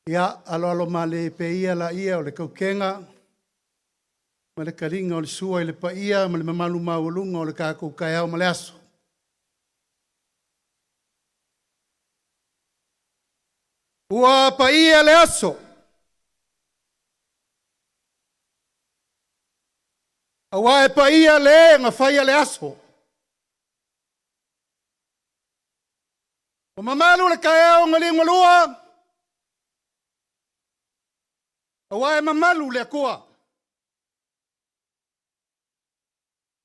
Ia, aloalo malie pea ia laia o le tautega ma le taliga o le sua i le paia ma le mamalu maualuga o le tatou taeao ma le aso. Ua paia le aso, aua e paia le na faia le aso. Ua mamalu le taeao na liugalua aua e mamalu le Atua.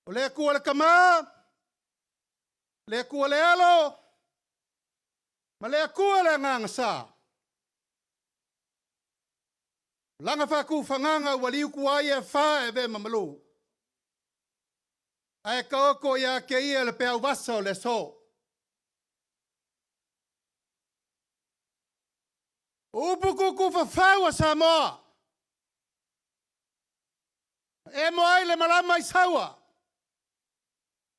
O le Atua le Tama, le Atua le Alo, ma le Atua le Agaga Sa. O lana faatufagaga ua liutu ai afa e avea ma malu, ae taoto ia te ia le peau vasa o le aso. O upu tuutuufafau a Samoa, e emo ai le malama i Saua,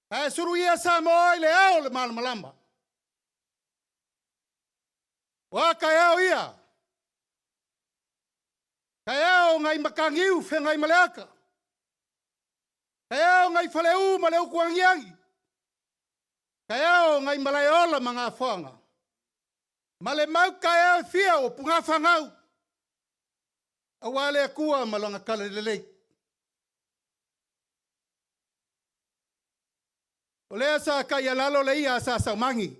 ae suluia Samoa i le ao o le malamalama. O a taeao ia? Taeao nai Mataniu Feagaimaleata, taeao nai Faleu ma le Utuagiagi, taeao nai Malaeola ma Nafoaga, ma le mau taeao e fia ua punafanau, aua le Atua ma Lana Talalelei. O lea sa taialalo le ia a Sa Saumani,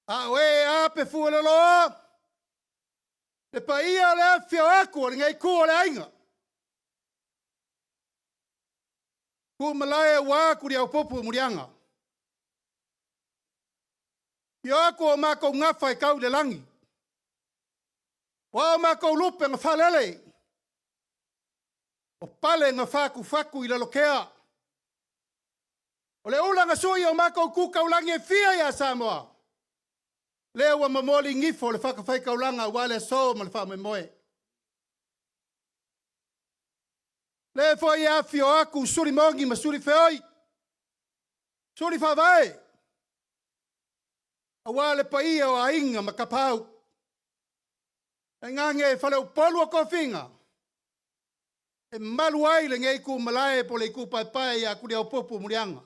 a o ee a pe fueloloa le paia o le afifio atu o lenei itu o le aiga. Tu malae aua Tuliaupupu o Muliaga. Afio atu o matou gafa e tau i le lagi, aua o matou lupe na faalele, o pale na fatufatu i lalotea, o le ula na sui o matou tu taulagi e fia ia Samoa, lea ua momoli nifo o le fatafaitaulaga aua le aso ma le faamoemoe. O lea foi e afifio atu Suli moni ma suli feoi, suli faavae, aua le paia o Aiga ma Tapaau, tainane faleupolu o tofiga e malu ai lenei tumalae po o le itupaepae ia Tuliaupupu o Muliaga.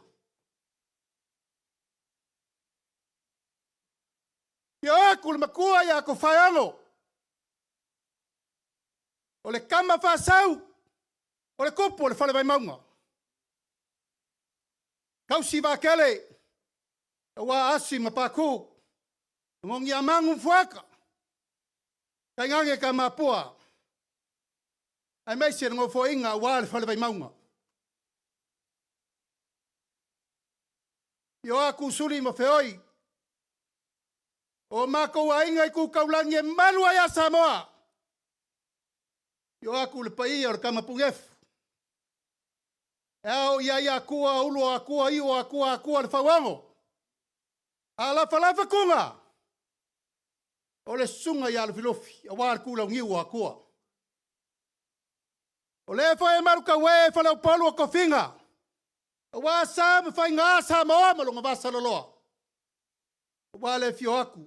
Afio atu le Matua ia Tofaeono, o le tama faa-Sau o le tupu o le Fale Vaimauga, tausi vaatele aua Asi ma Patu, Gogiamagu ma Fuata, tainane Tamapua, aemaise le Nofoaiga aua le Fale Vaimauga. Afio atu Suli ma Feoi, o matou aiga i Tu Taulagi e malu ai Samoa. Afio atu le paia o le Tama Punefu, e ao i ai Atua, ulu o Atua, iu o Atua, Atua le Fauono. A lafalafa Tuna, o le susuga ia Lufilufi aua le tulauniu o Atua. O lea foi e malutaue faleupolu o tofiga, aua sa ma faiga Samoa ma lona vasaloloa, aua le afio atu o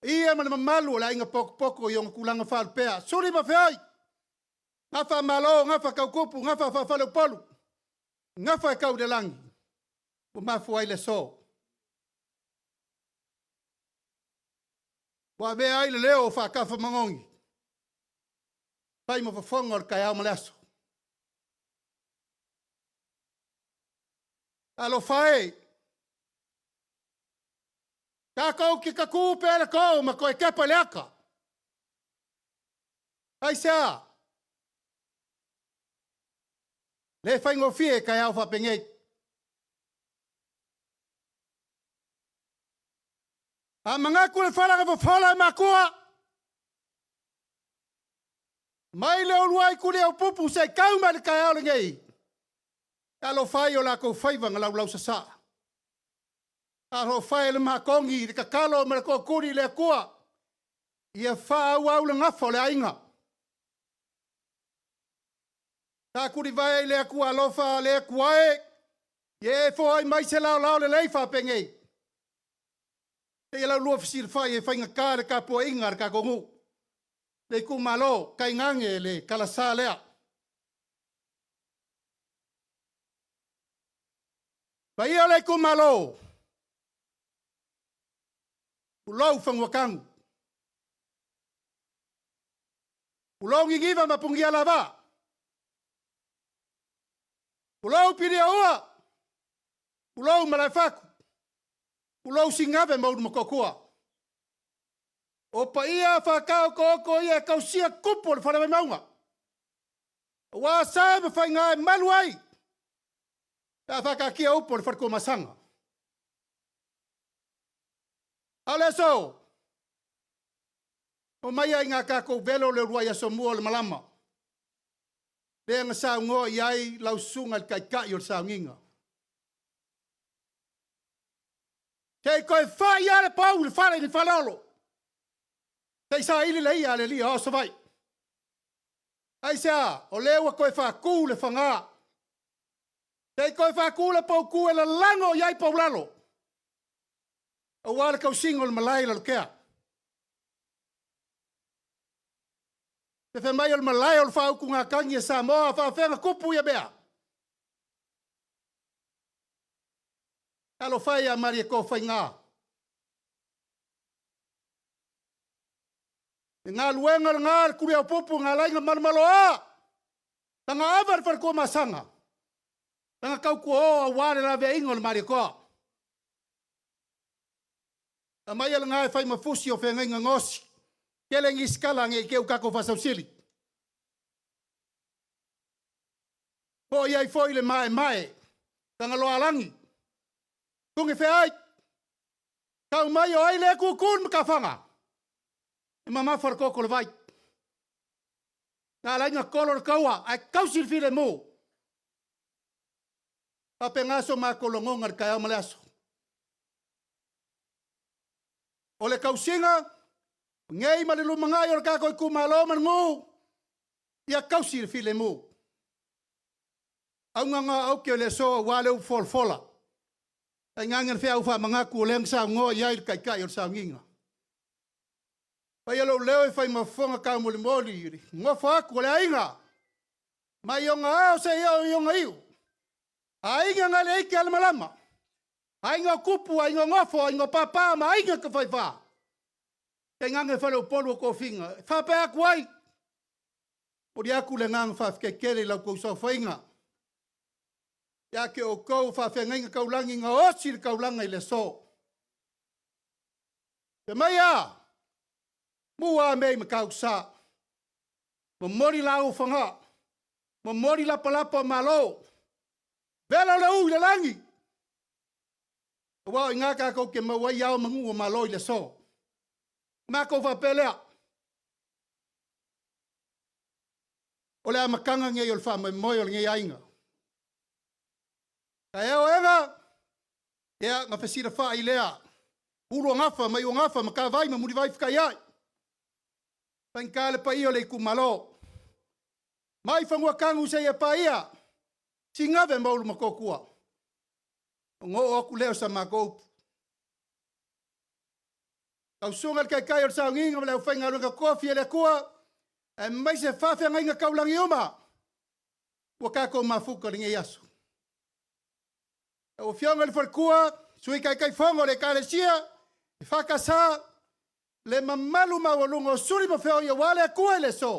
le paia ma le mamalu o le aiga potopoto i ona tulaga faalupea, Suli ma Feoi, gafa Malo, gafa tau Tupu, gafa faa-faleupolu, gafa e tau i le lagi, ua mafua ai le aso. Ua avea ai le leo o faatafamagogi, fai ma fofoga o le taeao ma le aso. Talofa e, tatou te tatu pea le to ma toe tepa i le ata. Aisea? Le faigofie taeao faapenei. A manatu le fala na fofola e matua, mai le uluai Tuliaupupu seia tau mai le taeao lenei, talofa e i o latou faiva na laulausasaa. Talofa e i le matogi i le tatalo ma le tootuli i le Atua ia faaauau le gafa o le aiga. Sa tulivae i le Atua alofa, le Atua e, ia e foai mai se laolao lelei faapenei. Seia la ulua fesilafai e faigata le tapuaiga a le tatou nuu, le itumalo, tainane le talasa lea. Paia o le itumalo, tulou Fanuatanu, tulou Niniva ma Punialavaa, tulou Pilioua, tulou Malaefatu, tulou Sinave ma Ulumotootua. O paia faataotooto ia e tausia tupu o le Fale Vaimauga, aua sa ma faiga e malu ai pe a faataatia upu o le fale Tuamasaga. A o le aso, omaia ina tatou velo le uluai asomua o le malama, lea na saunoa i ai lau susuga i le Taitai o le Sauniga. Se i toe fai lava le pou i le fale i Faleolo, se i saili le ia a le alii o ao o Savaii. Aisea? O lea ua toe faatu le faga, se i toe faatu le poutu e lalago i ai poulalo, aua le tausiga o le malae i Lalotea. Se fai mai o le malae o le faautugatagi a Samoa, a faapefea ona tupu ia mea? Talofa e ia Malietoa Faiga, le galuega lena a le Tuliaupupu na ala ai ona malomaloa lana ava i le fale Tuamasaga, lana tautua o aua le laveaiina o le Malietoa. Aumaia lena e fai ma fusi o feagaiga gaosi. Tele nisi tala ne i te i ua tatou faasausili. Foi ai foi le maemae Tagaloaalagi, tugnifeai, tau mai o ai lea e tutu i le matafaga? E mamafa le toto o le vai. Na ala ai ona tolo le taua ae tausi le filemu. E faapena so matou lagona i le taeao ma le aso. O le tausiga, nei ma le lumanai o le tatou itumalo ma le nuu, ia tausi le filemu. Auga na o aute o le aso aua le upu folafola, tainane le feau faamanatu o lea na saunoa i ai le Taitai o le Sauniga. Faia lou leo e fai ma fofoga taumolimoli i le nofo atu a le aiga, mai ona ao seia oo i ona iu, aiga na le ike a le malama, aiga o tupu, aiga o nofo, aiga o papa ma aiga Tafaifa, tainane faleupolu o tofiga. E faapea atu ai, momoli atu le agaga faafetai tele i la outou saofaiga, ia te outou o faafeagaiga taulagi na osi le taulaga i le aso. Fai mai a, mua a mea i Matautusa, momoli laau o Faga, momoli lapalapa o Malo, vela le ū i le lagi, aua o i ina tatou te maua ai ao ma nuu o Malo i le aso. Ona matou faapea lea, o le amataga lenei o le faamoemoe o lenei aiga. Taeao ega, ia ona fesilafai lea, Uluagafa ma Iuagafa, Matavai ma Mulivai fetaiai, faigata le paia o le itumalo, mai Fanuatanu seia paia Sinave ma Ulumotootua, ona oo atu lea o sa matou upu. Lau Susuga i le Taitai o le Sauniga ma le aufaigaluega totofi a le Atua, aemaise faafeagaiga taulagi uma ua tatou mafuta i lenei aso. Lau Afioga i le faletua, Sui Taitaifono o le Ekalesia EFKS, le mamalu maualuga o suli ma feoi aua le Atua i le aso,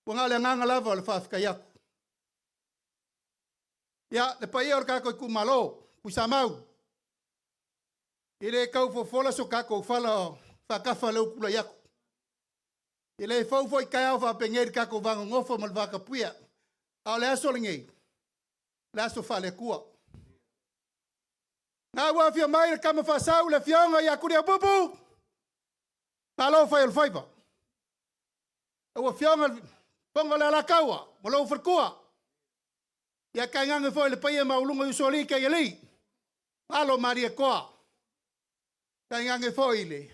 ua na o le agaga lava o le faafetai atu. Ia, le paia o le tatou itumalo, Tuisamau, e le tau fofola so tatou fala faatafa lea ua tulai atu. E le fou foi taeao faapenei i le tatou va nonofo ma le vatapuia. A o le aso lenei, o le aso faale-Atua. Na ua afio mai le Tama Faasau le Afioga ia Tuliaupupu, malo fai o le faiva. Lau Afioga i le Fofoga o le Alataua ma lou faletua, ia tainane foi le paia maualuga i Usoalii, Taialii, alo o Malietoa, tainane foi le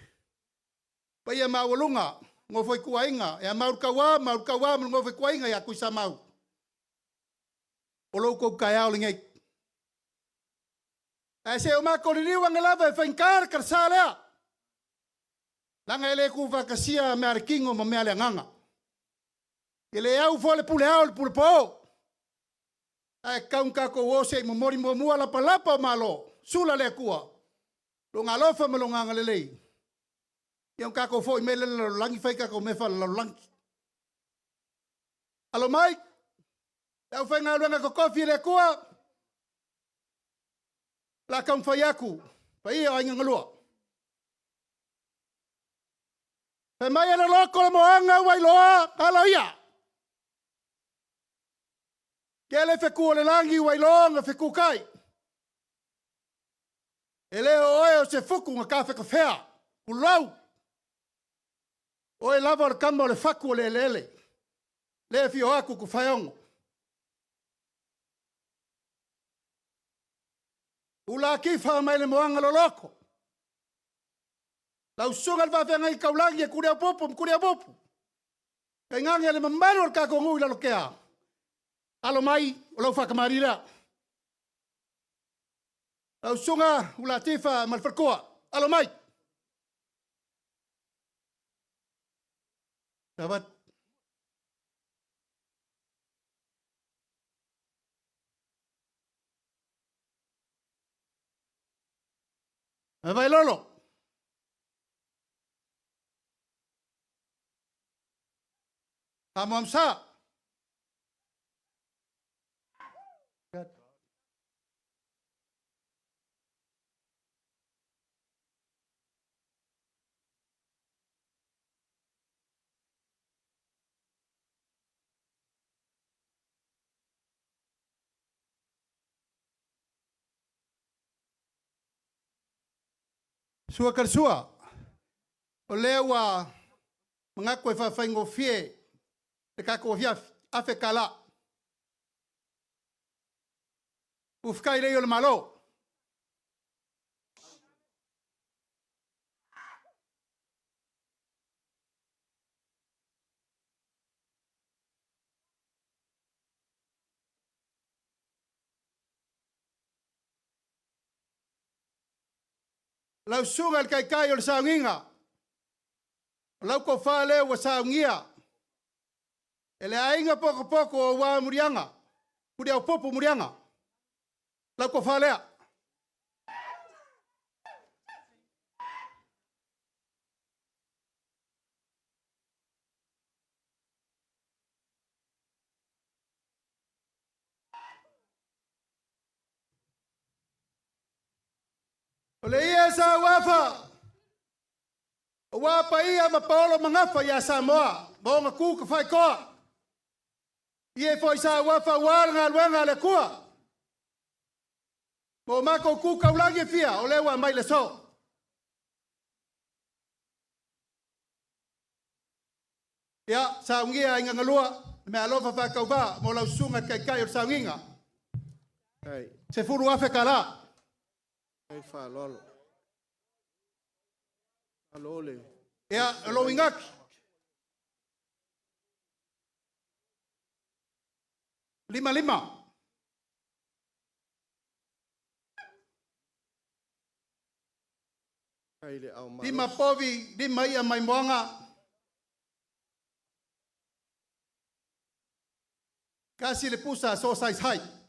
paia maualuga nofo a ituaiga ia Mauletaua ma le nofo a ituaiga ia Tuisamau. O lo outou taeao lenei. Ae se o matou liliu ane lava e faigata le kalasa lea, leaga e le tuufaatasia mea a le tino ma mea a le agaga. E le au foi le pule ao i le pule po, ae tatau ona tatou o se i momoli muamua lapalapa o malo, sula le Atua Lona alofa ma Lona agalelei, ia ona tatou foi mai lea i le lalolagi fai a tatou mea faalelalolagi. Alo mai, le aufaigaluega totofi a le Atua, o le a taumafai atu, le paia o Aiga na Lua. Fai mai e loloto le moana ua iloa ala o ia. Tele fetu o le lagi ua iloa ona fetutai. E le o oe o se futu na tafetafea, tulou. O oe lava o le tama o le fatu o le eleele, lea e afio atu Tofaeono. Ula Tifa mai le moana loloto, lau susuga i le faafeagaiga taulagi e Tuliaupupu ma Tuliaupupu, tainane le mamalu o le tatou nuu i Lalotea, alo mai o lau faatamalii lea. Lau susuga Ula Tifa ma le faletua, alo mai. Vailolo. Amoamsa. Sua ka sua, o lea ua manatu e faafaigofie le tatou afiafi, $1,000. Ufika lei o le Malo. Lau susuga i le Taitai o le Sauniga, o lau tofa lea ua saunia e le aiga potopoto aua Muliaga, Tuliaupupu Muliaga, lau tofa lea. O le ia sa uafa, aua paia ma paolo ma gafa ia Samoa ma ona tu tafaitoa. Ia foi sa uafa aua le galuega a le Atua. Ma o matou tu taulagi e fia, o lea ua aumai le aso. Ia, saunia ai galua, le meaalofa faatauvaa mo lau susuga i le Taitai o le Sauniga. $10,000. Ai faaaloalo. Alo le. Ia, o lou igaki. Lima lima. Ai le au Lima povi, lima ia mai moaga. Kasi le pusa so size high.